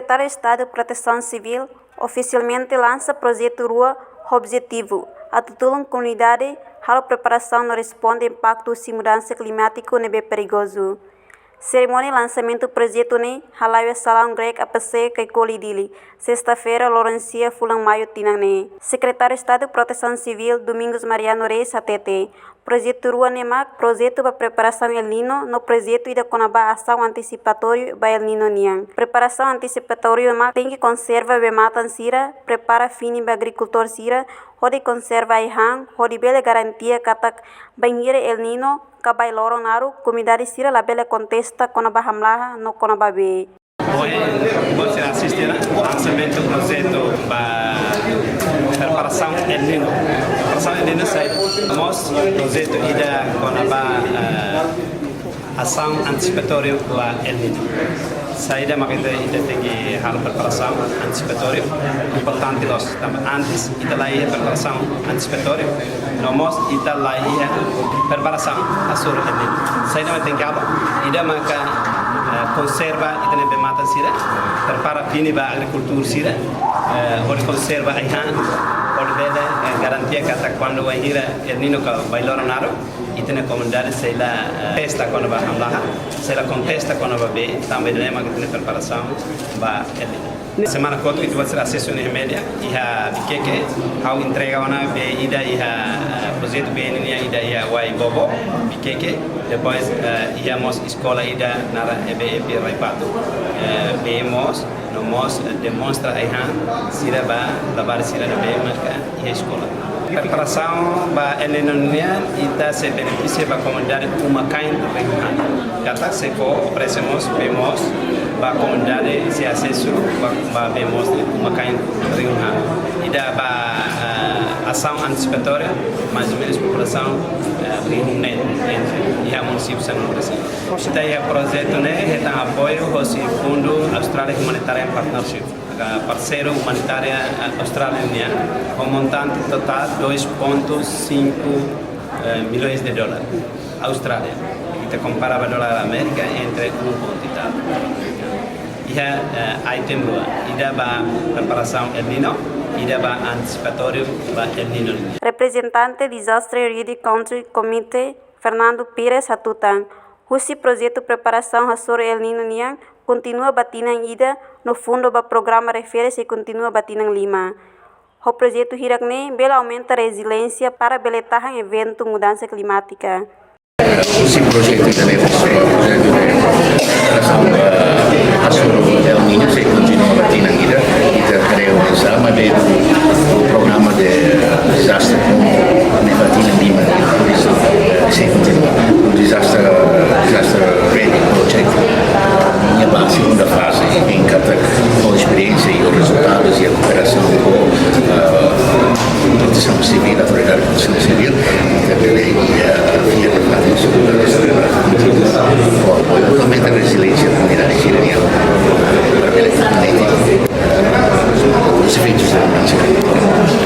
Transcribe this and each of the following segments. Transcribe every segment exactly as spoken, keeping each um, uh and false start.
Sekretáriu Estadu Protesaun Sivíl ofisialmente lansa projetu rua ho objetivu atu tulun komunidade halo preparasaun no responde impaktu husi mudansa klimátiku ne'ebé perigozu. Serimónia lansamentu projetu ne'e hala'o iha Salaun Greg A P C Caicoli, Dili, sesta-feira, loron sia, fulan Maiu tinan ne'e. Sekretáriu Estadu Protesaun Sivíl, Domingos Mariano Reis, hatete, projetu rua ne'e mak projetu ba preparasaun El Niño no projetu ida kona-ba asaun antisipatóriu ba El Niño nian. Preparasaun antisipatóriu mak tenke konserva bee-matan sira, prepara fini ba agrikultór sira hodi konserva ai-han, hodi bele garantia katak bainhira El Niño ka bailoro naruk, komunidade sira labele kontesta kona-ba hamlaha no kona-ba bee. Ohin, ha'u sei asiste ona lansamentu projetu ba preparasaun El Niño. Preparasaun El Niño sai mós projetu ida kona-ba, eh, asaun antisipatóriu ba El Niño. Saida mak ita, ita tenke halo preparasaun antisipatóriu importante loos. Tanba antes ita la iha preparasaun antisipatóriu, no mós ita la iha preparasaun hasoru El Niño. Saida mak tenke halo? Ida maka, eh, konserva ita-nia bee-matan sira, prepara fini ba agrikultór sira, eh, hodi konserva ai-han, hodi bele, eh, garantia katak kuandu bainhira El Niño ka bailoro naruk, ita-nia komunidade sei la, eh, kontesta kona-ba hamlaha, sei la kontesta kona-ba bee, tanba ida-ne'e mak ita-nia preparasaun ba El Niño. Semana kotuk ita-boot sira asiste ona iha média, iha Viqueque, ha'u entrega ona bee ida iha, eh, projetu bee nian ida iha Wai Bobo, Viqueque, depois, eh, iha mós eskola ida naran E B E P Raipato, eh, bee mós, no mós, eh, demonstra ai-han sira ba labarik sira ne'ebé maka iha eskola. Preparasaun ba El Niño nian, ita sei benefisia ba komunidade uma-kain rihun haat. Katak sei fó oferese mós bee moos ba komunidade, sei asesu ba, ba bee moos ne'e uma-kain rihun haat. Ida ba, eh, asaun antisipatóriu, mais ou menus populasaun, eh, rihun neen, entre iha munisípiu sanulu-resin. Ita iha projetu ne'e hetan apoiu hosi Fundu Australia Humanitarian Partnership, ka parseiru umanitária, eh, Austrália nian, ho montante totál dois ponto cinco, eh, milhões de dólar Austrália. Ita kompara ba dolar Amérika entre um ponto e tal. Iha, eh, item rua, ida ba preparasaun El Niño, ida ba antisipatóriu ba El Niño. Reprezentante Disaster Ready Country Committee, Fernando Pires, hatutan, husi projetu preparasaun hasoru El Niño nian kontinua ba tinan ida, no fundu ba programa refere sei kontinua ba tinan lima. Ho projetu hirak-ne'e bele aumenta reziliénsia para bele tahan eventu mudansa klimátika. Husi projetu ida-ne'e, projetu de preparasaun, eh, hasoru El Niño sei kontinua ba tinan ida, ita haree oinsá, maibé programa de desastre ne'e ba tinan lima, eh, sei kontinua. Disaster, disaster ready project. Nia ba segunda faze, em katak ho esperiénsia i ho rezultadus i kooperasaun ho, eh, Protesaun Sivíl, Autoridade Protesaun Sivíl, ita bele, eh, via de fato, segunda faze, aumenta reziliénsia komunidade sira-nian, para bele efeitus de mudansa.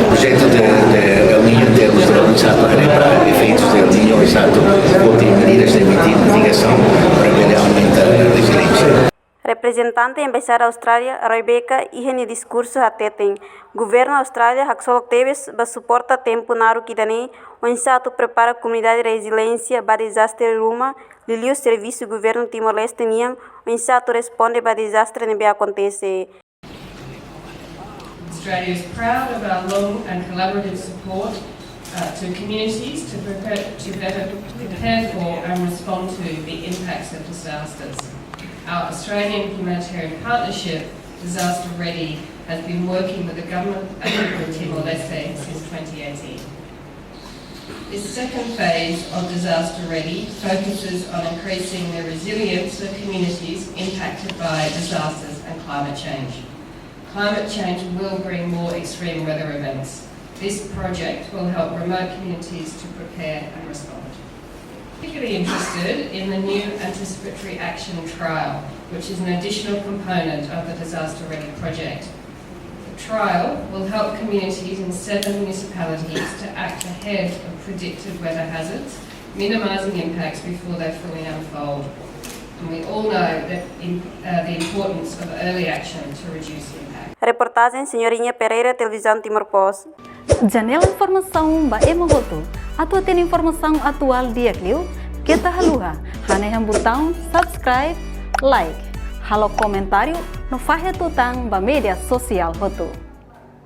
Projetu de, de El Niño, temos de oinsá para efeitus de El Niño, exato, ou tem medidas de miti-, mitigasaun para bele aumenta reziliénsia. Reprezentante Embaixada Austrália, Rebecca, iha nia diskursu hateten, Governu Austrália haksolok tebes ba suporta tempu naruk ida-ne'e, oinsá atu prepara komunidade reziliénsia ba dezastre ruma, liuliu servisu Governu Timor-Leste nian, oinsá atu responde ba dezastre ne'ebé akontese. Australia is proud of our long and collaborative support, uh, to communities to prepare, to better prepare for and respond to the impacts of disasters. Our Australian humanitarian partnership, Disaster Ready, has been working with the government of Timor-Leste since twenty eighteen. This second phase of Disaster Ready focuses on increasing the resilience of communities impacted by disasters and climate change. Climate change will bring more extreme weather events. This project will help remote communities to prepare and respond. Particularly interested in the new anticipatory action trial, which is an additional component of the Disaster Ready project. The trial will help communities in seven municipalities to act ahead of predicted weather hazards, minimising impacts before they fully unfold. We all know that in, uh, the importance of early action to reduce impact. Reportajen Senhorinha Pereira, Televizaun Timor Post. Janela informasaun ba ema hotu. Atu hatene informasaun atuál di'ak liu, keta haluha hanehan butaun subscribe, like, halo komentáriu no fahe tutan ba média sosiál hotu.